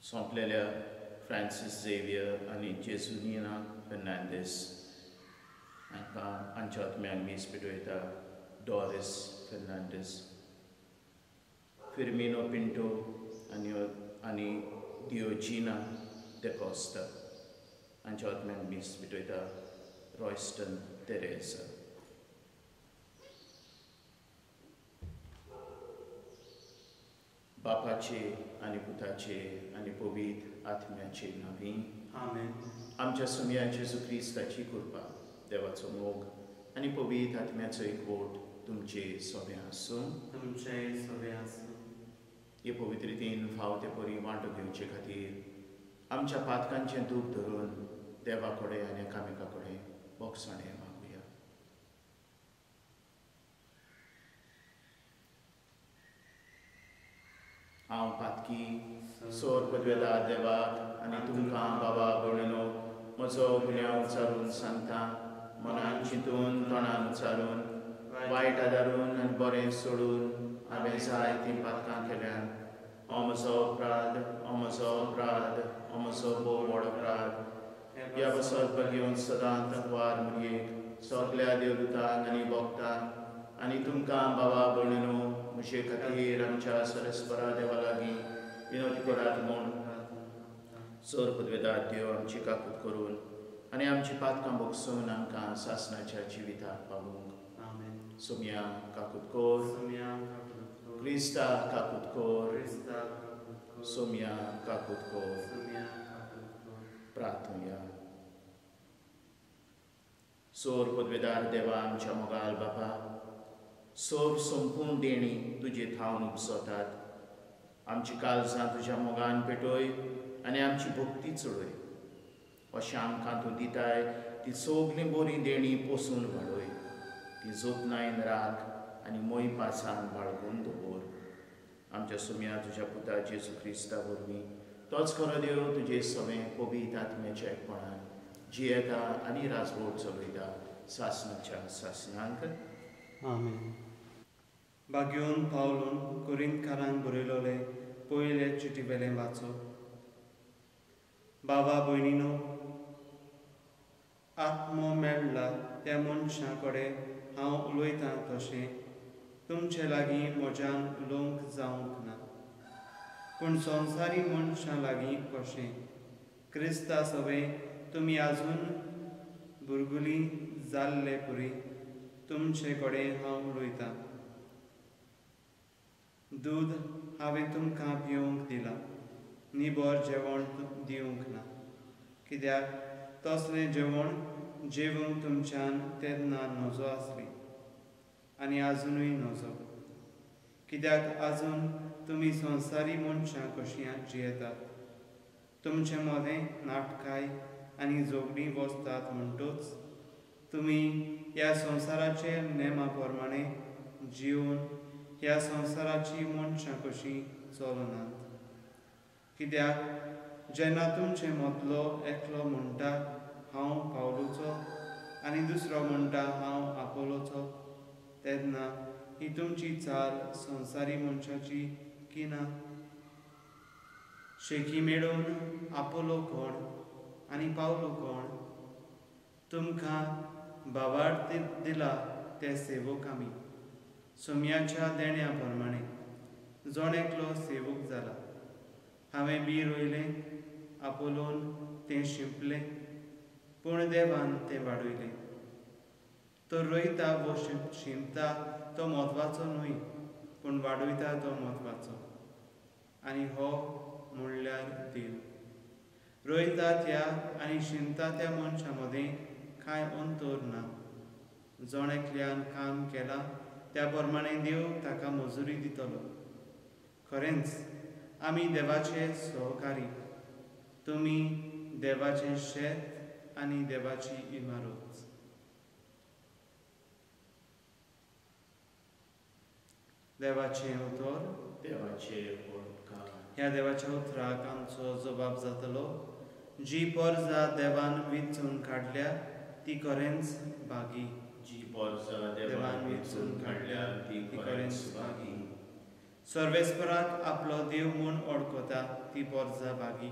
सोंपलेल्या Francis Xavier आनी जेजुनिना फेर्नांदीस हांकां हांच्या आत्म्यांक मीस पेटयता डॉरिस फेर्नांडीस, फिर्मिनो पिंटो आनी दियोजिना देकोस्ता हांच्या आत्म्यांक मीस पेटयता रॉयस्टन तेरेसा. बापाचे आनी पुताचे आनी पवित्र आत्म्याचे नांवी आमेन. आमच्या सुमया जेजू क्रिस्ताची कृपा, देवाचो मोग आनी पवित्र आत्म्याचो एकवट तुमचे सोबें आसूं. तुमचे सोबें आसूं. हे पवित्र रितीन फाव ते परी वांटो घेवचे खातीर आमच्या पातकांचें दूख धरून देवा कडेन आनी एकामेका कडेन बोगसाणें मागुया. हांव पातकी सोर पदवेदार देवाक आनी तुमकां बाबा भयणीनो म्हजो गुन्यांव उच्चारून सांगता. मनान चिंतून, तोंडान उच्चारून, वायट आदारून आनी बरें सोडून हांवें जाय तीं पातकां केल्यात. हो म्हजो अपराध, हो म्हजो अपराध, हो म्हजो भोव व्हड अपराध. ह्या बसत बघेवन सदां तकवार मुरयेक सगल्या देवदूतांक आनी भक्तांक आनी तुमकां बाबा भयणीनो म्हजे खातीर आमच्या सरस्परा देवा लागीं विनवती करात म्हूण सर पदवेदार देव आमची काकूत करून आनी आमची पातकां भोगसून आमकां सासणाच्या जिविताक पावूंक. सोम्या काकूत कोर, क्रिस्ता काकूत कोर, सोम्या काकूत कोर. प्रार्थुया. सोर पदवेदार देवा आमच्या मोगाल बापा, सोर संपूर्ण देणी तुजे थावन उपसतात. आमची काळजां तुज्या मोगान पेटय आनी आमची भक्ती चडय. अशें आमकां तूं दिताय ती सगळीं बरीं देणी पोसून वाडय. ती जतनायन राख आनी मोय पासान बाळगून दवर. आमच्या सुम्या तुज्या पुता जेजू क्रिस्ता वरवीं तोच खरो देव तुजे सवें पवित्र आत्म्याच्या एकपणान जियेता आनी राजवट चलयता सासणाच्या सासणांक. आमेन. बाग्योन पावलून कोरिंतकारांक बरयलोले पयले चिटी वेलें वाचो. बाबा भयणीनो, आत्मो मेळ्ळा त्या मनशां कडेन हांव उलयतां तशें तुमचे लागीं म्हज्यान उलोवंक जावंक ना, पूण संवसारी मनशां लागीं कशें क्रिस्ता सवें तुमी आजून बुरगुली जाल्ले पुरी तुमचे कडेन हांव उलयतां. दूद हांवें तुमकां पिवंक दिलां, निबर जेवण दिवंक ना, कित्याक तसलें जेवण जेवंक तुमच्यान तेन्ना नजो आसली आनी आजुनूय नजो, कित्याक आजून तुमी संवसारी मनशां कशीं जियेतात. तुमचे मदें नाटकाय आनी झगडीं वसतात म्हणटूच तुमी ह्या संवसाराचे नेमा प्रमाणे जिवन ह्या संवसाराची मनशां कशीं चलनात. कित्याक जेन्ना तुमचे मदलो एकलो म्हणटा हांव पावलूचो आनी दुसरो म्हणटा हांव आपोलोचो, तेन्ना ही तुमची चाल संवसारी मनशाची की ना? शेकी मेळोवन आपोलो कोण आनी पावलो कोण? तुमकां भावार्थ दिला ते सेवक आमी सोम्याच्या देण्या प्रमाणे जण एकलो सेवक जाला. हांवें बी रोयलें, आपोलोन तें शिंपलें, पूण देवान तें वाडयलें. तो रोयता वो शिंपता तो म्हत्वाचो न्हय, पूण वाडयता तो म्हत्वाचो, आनी हो म्हणल्यार देव. रोयता त्या आनी शिंपता त्या मनशां मदें कांय अंतर ना. जण एकल्यान काम केलां त्या प्रमाणे देव ताका मजुरी दितलो. खरेंच आमी देवाचे सहकारी, तुमी देवाचें शेत आनी देवाची इमारत. देवाचें उतर. देवाचें उपकार. ह्या देवाच्या उतराक आमचो जबाब जातलो. जी परजा देवान विंचून काडल्या ती खरेंच भागी. जी परजा देवान विंचून काडल्या ती खरेंच भागी. सर्वेस्पराक आपलो देव म्हूण ओळखता ती पोरजा भागी.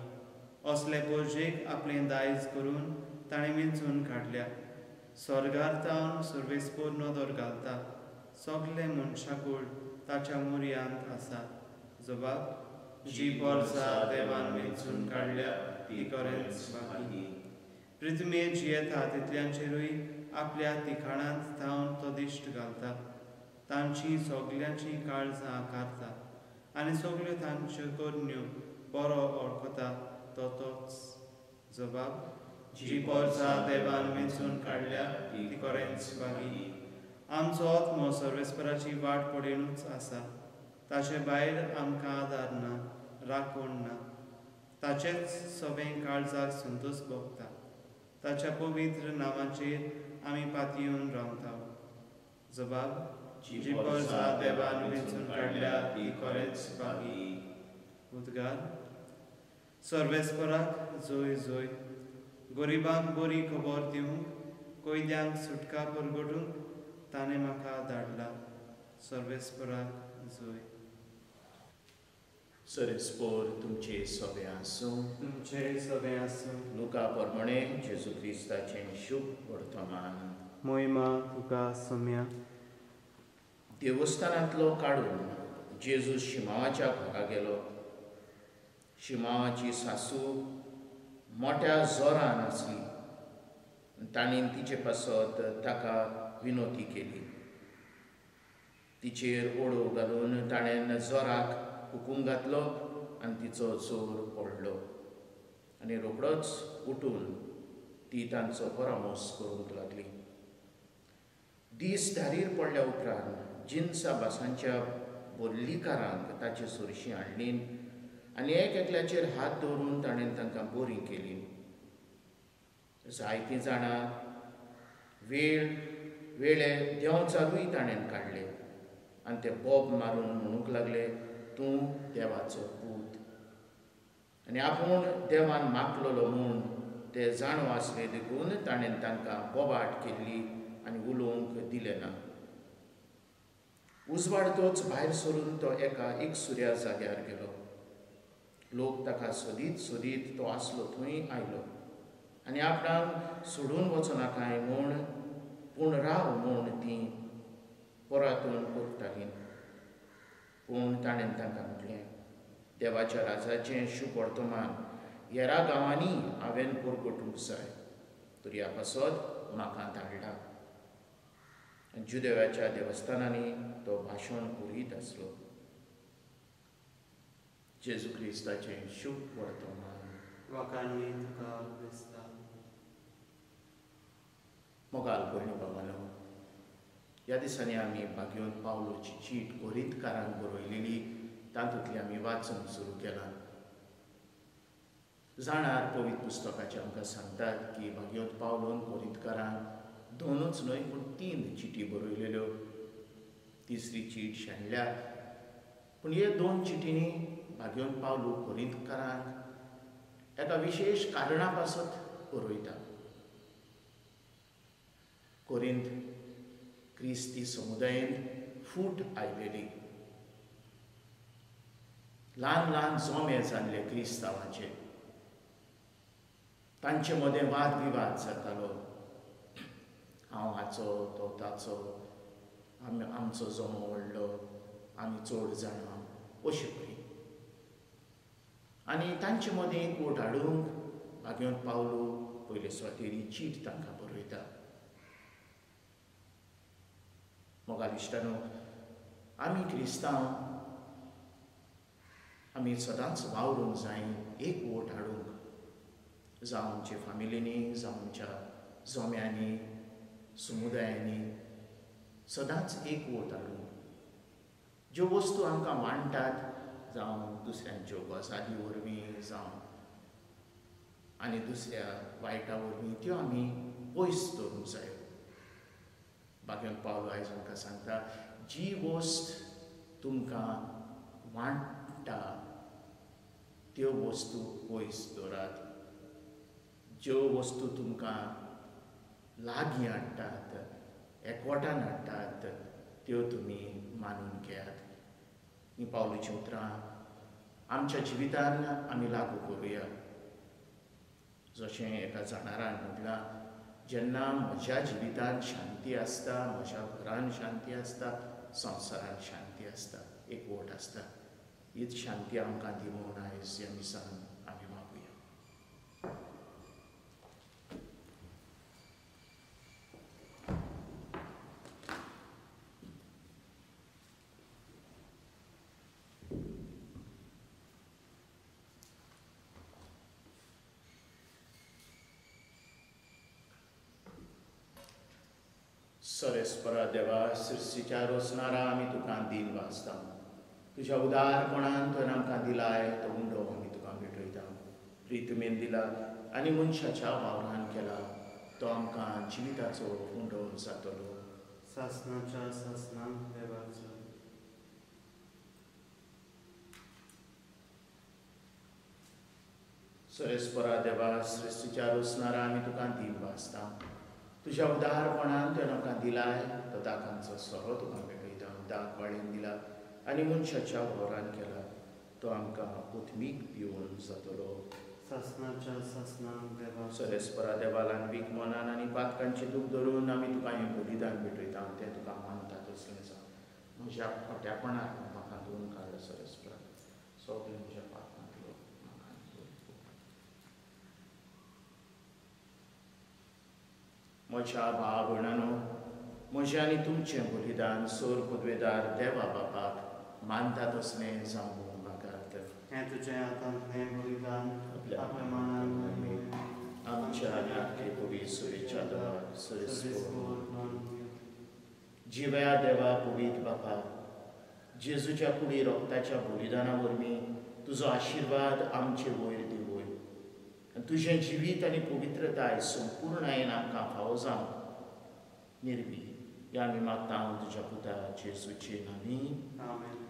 असले पोरजेक आपलें दायज करून ताणें वेंचून काडल्या. स्वर्गार तावन सर्वेस्पर नदर घालता, सगळे मनशाकूळ ताच्या मुर्यांत आसा. जबाब, जी पोरजा देवान वेंचून काडल्या ती खरेंच भागी. पृथ्वीर जियेता तितल्यांचेरूय आपल्या तिखाणांत थावन तो दिश्ट घालता. तांची सगल्यांची काळजां आकारता आनी सगल्यो तांच्यो करण्यो बरो वळखता तो तोच. जबाब, जी पोरजा देवान वेंचून काडल्या ती खरेंच भागी. आमचो आत्मो सर्वेस्पराची वाट पळोवनूच आसा. ताचे भायर आमकां आदार ना, राखण ना. ताचेच सगळें काळजाक संतोष भोगता. ताच्या पवित्र नांवाचेर आमी पातयेवन रावता. जबाब, जी पोरजा देवान वेंचून काडल्या ती खरेंच भागी. उद्गार, सर्वेस्पराक जोय जोय. गरिबांक बरी खबर दिवंक, कैद्यांक सुटका परगटूंक ताणें म्हाका धाडला. सर्वेस्पराक जोय. सर्वेस्पर तुमचे सगळे आसूं. तुमचे सगळे आसूं. लुका प्रमाणे जेजू क्रिस्ताचें शुभ वर्तमान. मोहिमा तुका सोम्या. देवस्थानांतलो काडून जेजू शिमावाच्या घरा गेलो. शिमावाची सासू मोठ्या जोरान आसली. तांणी तिचे पासत ताका विनोती केली. तिचेर ओडो घालून ताणें जोराक हुकूम घातलो आनी तिचो जोर पडलो आनी रोखडोच उठून ती तांचो परामर्श करूंक लागली. दीस धारीर पडल्या उपरांत जिनसा भासांच्या बोल्लीकारांक ताचे सरशी हाडली आनी एक एकल्याचेर हात दवरून ताणें तांकां बरी केली. जायतीं जाणां वेळे देंवचारूय ताणें काडले आनी ते बोब मारून म्हणूंक लागले, तूं देवाचो पूत. आनी आपूण देवान मागलेलो म्हूण ते जाणो आसले देखून ताणें तांकां बोबाट केल्ली आनी उलोवंक दिलें ना. उजवाडतोच भायर सरून तो एका एकसुऱ्या जाग्यार गेलो. लोक ताका सोदीत सोदीत तो आसलो थंय आयलो आनी आपणाक सोडून वचनाकाय म्हूण पूण राव म्हूण तीं परातून करतालीं. पूण ताणें तांकां म्हटलें, देवाच्या राजाचें शुभ वर्तमान हेरा गांवांनी हांवें परगटूंक जाय, तरी ह्या पासत म्हाका धाडला. जुदेवाच्या देवस्थानांनी तो भाशण करीत आसलो. जेजू क्रिस्ताचें शुभ वर्तमान. वाखाणणी तुका क्रिस्ता. मोगाल भयणी बाबानो, ह्या दिसांनी आमी भाग्यवंत पावलोची चीट कोरिंतकारांक बरयलेली तातूंतली आमी वाचूंक सुरू केलां. जाणार पवित्र पुस्तकाचे आमकां सांगतात की भाग्यवंत पावलोन कोरिंतकारांक दोनूच न्हय पूण 3 चिटी बरयलेल्यो. तिसरी चीट शेणल्या, पूण हे 2 चिटींनी भाग्यवंत पावलो कोरिंतकारांक एका विशेश कारणा पासत बरयता. कोरिंत क्रिस्ती समुदायेंत फूट आयलेली, ल्हान ल्हान जोमे जाल्ले क्रिस्तांवाचे, तांचे मदें वाद विवाद जातालो. हांव हाचो, तो ताचो, आमी आमचो जोमो व्हडलो, आमी चड जाणां, अशें परी. आनी तांचे मदें एकवट हाडूंक भाग्यवंत पावलो पयले सुवातेर ही चीट तांकां बरयता. मोगाल इश्टानो, आमी क्रिस्तांव आमी सदांच वावरूंक जाय एकवट हाडूंक, जावं आमच्या फामिलींनी, जावं आमच्या जोम्यांनी, समुदायांनी सदांच एकवट हाडूंक. ज्यो वस्तू आमकां वांट्टात, जावं दुसऱ्यांच्यो गजाली वरवीं, जावं आनी दुसऱ्या वायटा वरवीं, त्यो आमी पयस दवरूंक जाय. भाग्यवंत पावलो आयज आमकां सांगता, जी वस्त तुमकां वांट्टा त्यो वस्तू पयस दवरात. ज्यो वस्तू तुमकां लागीं हाडटात, एकवटान हाडटात, त्यो तुमी मानून घेयात. हीं पावलूचीं उतरां आमच्या जिवितान आमी लागू करुया. जशें एका जाणारान म्हटलां, जेन्ना म्हज्या जिवितान शांती आसता, म्हज्या घरान शांती आसता, संवसारान शांती आसता, एकवट आसता. हीच शांती आमकां दी म्हूण आयज ह्या मिसान आमी मागुया. सरेस्परा देवा, सृश्टीच्या रोसणारा आमी तुका दीन वाचता. तुज्या उदारपणान तुवें आमकां दिलाय तो उंडो आमी तुका भेटयता. प्रितमेन दिला आनी मनशाच्या वावरान केला तो आमकां जिविताचो उंडो जातलो. सासणाच्या सासणाक देवाचो. सरेस्परा देवा, सृश्टीच्या रोसणारा आमी तुका दीन वाचता. तुज्या उदारपणान तुवें आमकां दिलाय तो दाकांचो सोरो तुका भेटयता. दाक वाळेन दिला आनी मनशाच्या वावरान केला तो आमकां उतमीक पिवन जातलो. सासणाच्या सासणाक देवा. सरेस्परा देवा, ल्हानवीक मनान आनी पातकांची दूख धरून आमी तुका हें बलिदान भेटयता, तें तुका मानता तसलें जावं. म्हज्या खोट्यापणाक म्हाका धुवन काड सरेस्परा, सगळें म्हज्या पातकांतलो म्हाका धुवन. म्हज्या भाव भयणांनो, म्हजें आनी तुमचें बलिदान सोर पदवेदार देवा बापाक मानता तसलें जावं मागात. हें तुजें हातांतलें बलिदान आपल्या मनान आमच्या आनी आख्खे पवित्र सोयेच्या देवाक सरेस्पोर. जिव्या देवा पवित्र बापा, जेजूच्या कुडी रोगताच्या बलिदाना वरवीं तुजो आशिर्वाद आमचे वयर दिवय आनी तुजें जिवीत आनी पवित्रताय संपूर्णायेन आमकां फावो जावं निर्वी ह्या आमी मागता तुज्या पुता जेजूचे नांवी. आमेन.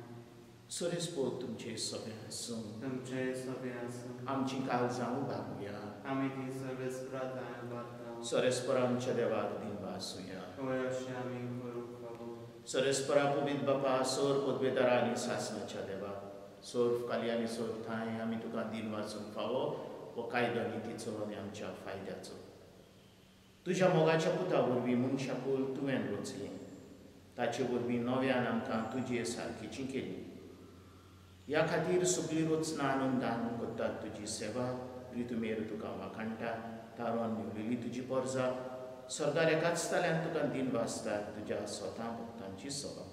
सरेस्पोर तुमचे सगळे आसूं. तुमचे सगळे आसूं. आमची काळजां उबारुया. आमी ती सर्वेस्परा उबारता. सरेस्परा आमच्या देवाक दिनवास आसुया. हय, अशें आमी करूंक फावो. सरेस्परा पवित्र बापा, सोर पदवेदारा आनी सासणाच्या देवा, सोर काली आनी सोर थांय आमी तुका दिनवासूंक फावो हो कायदो नितीचो आनी आमच्या फायद्याचो. तुज्या मोगाच्या पुता वरवीं मनशाकूल तुवें रचलें, ताचे वरवीं नव्यान आमकां तुजे सारकीची केली. ह्या खातीर सगळी रचना आनंदान करतात तुजी सेवा, रितुमेर तुका वाखाणटा, तारोन निवळिल्ली तुजी परजा सरदार एकाच ताल्यान तुका दिन वाचतात तुज्या स्वता भक्तांची सभा.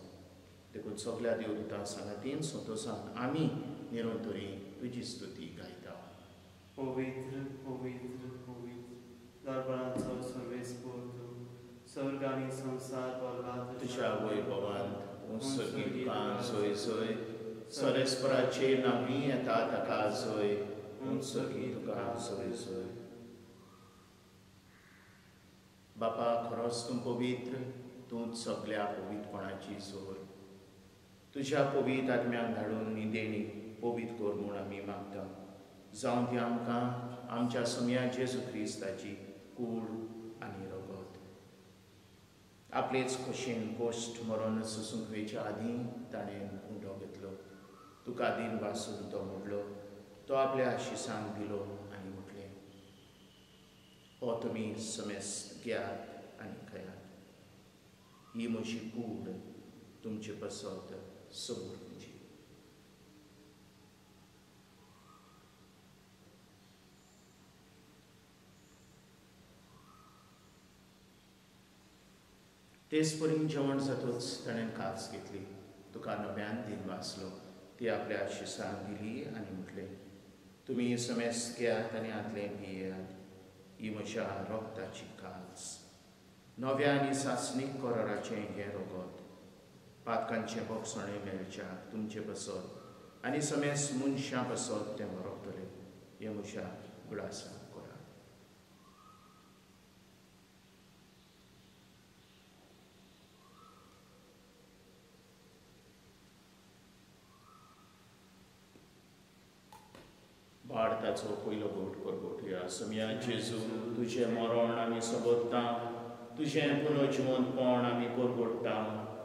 देखून सगल्या देवदूतां सांगातीन संतोसान आमी निरंतरी तुजी स्तुती गायता. पवित्र पवित्र पवित्र दरबारांचो सर्वेस्पोर तूं, स्वर्ग आनी संवसार भरला तुज्या वैभवांत. उत्सर्गी तुका सोय सोय, सरेस्पराचे नांवी येता ताका सोय, उत्सर्गी तुका सोय सोय. बापा, खरोच तूं पवित्र, तूंच सगल्या पवित्रपणाची जोर. तुज्या पवित्र आत्म्याक धाडून ही देणी पवित्र कर म्हूण आमी मागता. जावं ती आमकां आमच्या सम्या जेजू क्रिस्ताची कूड आनी रगत. आपलेच खोशेन कोश्ट मरण सोसूंक वेच्या आदीं ताणें उंडो घेतलो, तुका दीन वासून तो मोडलो, तो आपल्या आशिसांक दिलो आनी म्हटलें, हो तुमी समेस्त घेयात आनी खायात, ही म्हजी कूड तुमचे पासत सबूर म्हणजे. तेच परी जेवण जातच ताणें कास घेतली, तुका नव्यान दीन वाचलो, ती आपल्या आशिसांक दिली आनी म्हटलें, तुमी समेस्त घेयात आनी हातलें पियेयात, ही म्हज्या रोगताची कास, नव्या आनी सासणीक कराराचें हें रगत, पातकांचें बोगसणें मेळच्याक तुमचे पासत आनी समेस्त मनशां पासत तें बरोवतलें. हें म्हज्या गुडासा करात. भारताचो पयलो गोट करगोटया. सम्या जेजू, तुजें मरण आमी सोबोत्ता, तुजें पुनर्जिवंतपण आमी परगोडटा,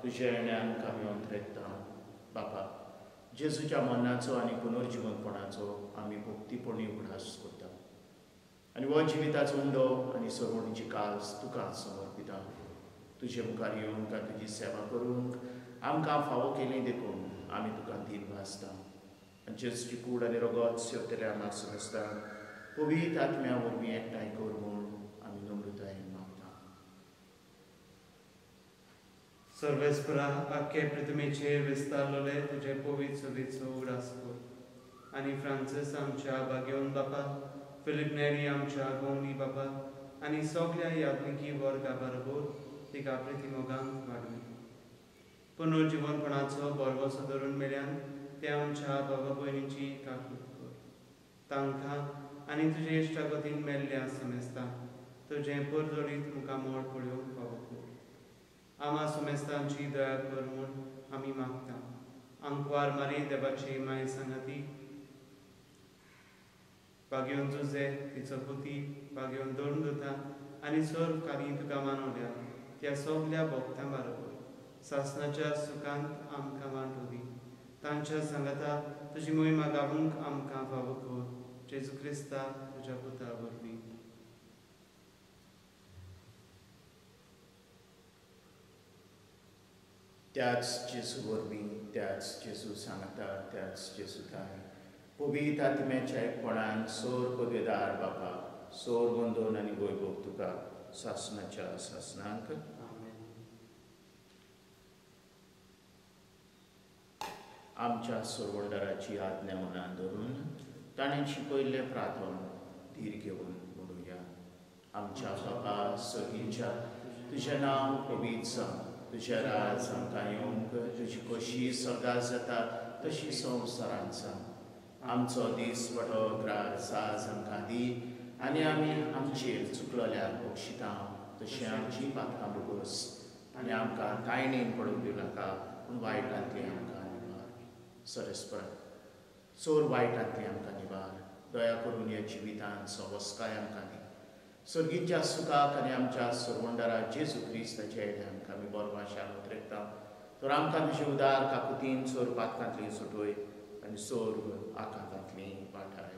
तुजें ज्ञान आमी अंतरेता. बापा, जेजूच्या मरणाचो आनी पुनर्जिवंतपणाचो आमी भक्तीपणी उगडास करता आनी हो जिविताचो उंडो आनी सरवणीची कास तुका समर्पिता. तुजे मुखार येवंक आनी तुजी सेवा करूंक आमकां फावो केली देखून आमी तुका दीन भासता. आनी जेजूची कूड आनी रगत सेवतल्या आमकां समजता पवित्र आत्म्या वरवीं एकठांय कर म्हूण आमी नम्रतायेन मागता. सर्वेस्परा आख्खे पृथ्वीचेर विस्तारलेले तुजे पवित्र सभेचो उगडास कर आनी फ्रांसीस आमच्या बागेवन बापा, फिलीप नेरी आमच्या गोंवली बापा आनी सगल्या याज्ञिकी वर्गा बरोबर तिका प्रिती मोगांत वाडून पुनर्जिवनपणाचो भरवसो धरून मेल्यान ते आमच्या बाबा भयणीची काकूत कर. तांकां आनी तुजे इश्टागतीन मेल्ल्या समेस्ता तुजें परजळीत मुखामळ पळोवंक फावो कर. आमा समेस्तांची दया कर म्हूण आमी मागता. आंकवार मारी देवाची माय सांगाती बागेवन जुजे तिचो पुती बागेवन दोन दुता आनी सर्व काली तुका मानवल्या त्या सगल्या भक्तां बरोबर सासनाच्या सुखांत आमकां वांटो दी. तांच्या सांगाता तुजी मोहिमा गावूंक आमकां फावो कर. जेजू क्रिस्ता तुज्या पुता वरवीं. त्याच जेजू वरवीं, त्याच जेजू सांगता, त्याच जेजू थांय पवित्र आत्म्याच्या एकपणान सोर पदवेदार बापा, सोर गोंदोन आनी वैभव तुका सासनाच्या सासनाक. आमच्या सोरवंडाराची आज्ञा मनान धरून ताणें शिकयल्लें प्रार्थन धीर घेवन म्हणुया. आमच्या बापा सगळींच्या तुजें नांव पवित्र जावं, तुजें राज आमकां येवंक, तुजी कशी सर्गात जाता तशी संवसारांत जावं. आमचो दीस वटो ग्रास आज आमकां दी आनी आमी आमचेर चुकलेल्याक बक्षिता तशें आमची पातकां भोगोस आनी आमकां तायणेन पडूंक दिवं नाका, पूण वायटांतली आमकां निवार. सरस्पर चोर वायटांतली आमकां निवार. दया करून ह्या जिवितांत सवस्काय आमकां दी. सर्गीच्या सुखाक आनी आमच्या सरवंडारा जेजू क्रिस्ताच्या येण्या आमकां आमी बरो भाशा उतरेता. तर आमकां तुजे उदार काकुतीन चोर पातकांतली सुटोय आनी सोर्ग आकांतांतली वाटाय.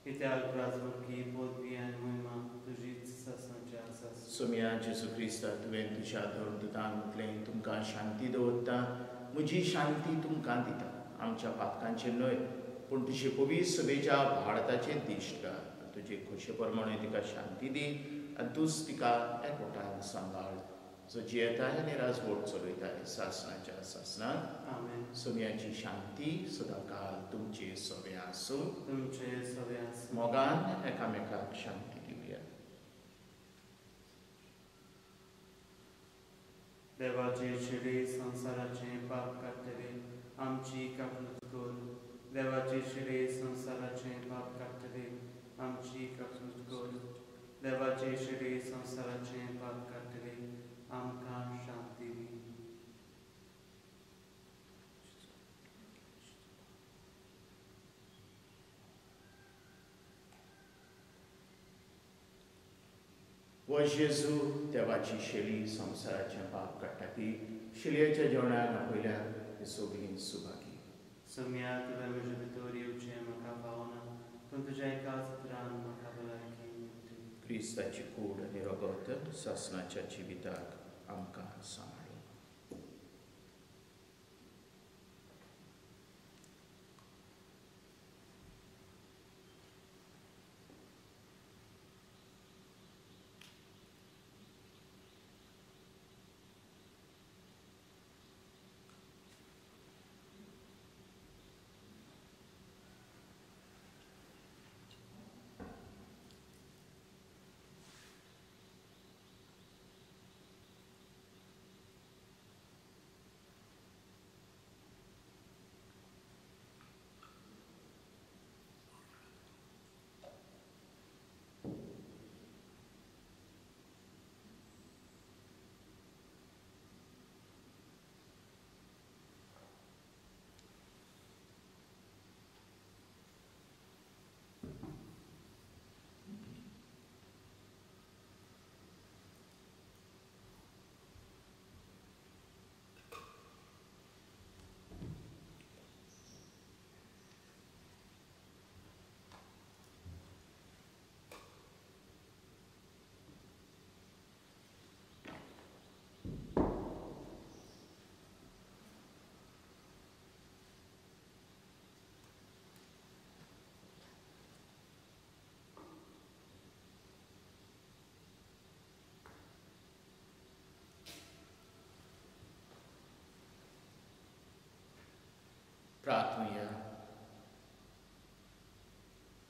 कित्याक राजवटकी पदवी आनी महिमा तुजीच सासणाच्या आसा. सोम्या जेजू क्रिस्ता, तुवें तुज्या धर्मदुतान म्हटलें, तुमकां शांती दवरता, म्हजी शांती तुमकां दिता. आमच्या पातकांचेर न्हय पूण तुजे पवित्र सभेच्या भारताचेर दिश्ट घाल. तुजे खोशे प्रमाणे तिका शांती दी आनी तूंच तिका एकवटान सांबाळ, जो जियेताय आनी राजवट चलयताय सासणाच्या सासणाक. आमेन. सोम्याची शांती सदांकाळ तुमचे सवे आसूं. तुमचे सवे आसूं. मोगान एकामेकाक शांती दिवया. देवाचे शिडे संवसाराचें पाप काडटले आमची काकूत कर. देवाचे शिडे संवसाराचें पाप काडटले आमची काकूत कर. देवाचे शिडे संवसाराचें पाप काडटले आमकां शांती दी. वो जेजू देवाची शेली संवसाराचें पाप काडटा ती शेलयेच्या जेवणाक आपयल्यार ती सगळीं सुभागी. सोम्या, तुवें म्हजे भितर येवचें म्हाका फावना, पूण तुज्या एकाच उतरान म्हाका भलायकी मेळटली. क्रिस्ताची कूड आनी रगत सासणाच्या जिविताक आमकां सांबाळूं.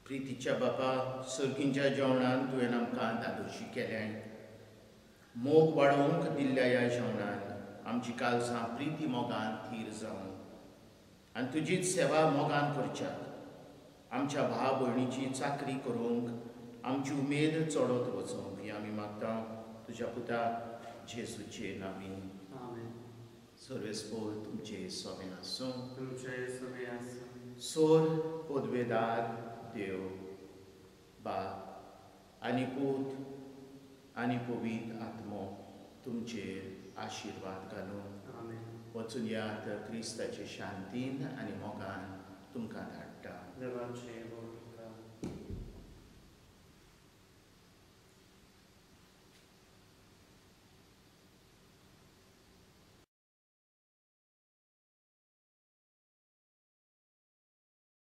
प्रितीच्या बापा, सर्गींच्या जेवणान तुवें आमकां धादोशी केलें. मोग वाडोवंक दिल्ल्या ह्या जेवणान आमची काळजां प्रिती मोगान थीर जावन आनी तुजीच सेवा मोगान करच्याक आमच्या भाव भयणीची चाकरी करूंक आमची उमेद चडत वचूंक ही आमी मागता तुज्या पुता जेजूचे नांवान. आमेन. सर्वेस्पोर तुमचे सोबें आसूं. तुमचे सोबें आसूं. सोर पदवेदार देव बाप आनी पूत आनी पवित्र आत्मो तुमचेर आशिर्वाद घालूं. आमेन. वचून यात क्रिस्ताचे शांतीन आनी मोगान तुमकां धाडटा. देवाचे.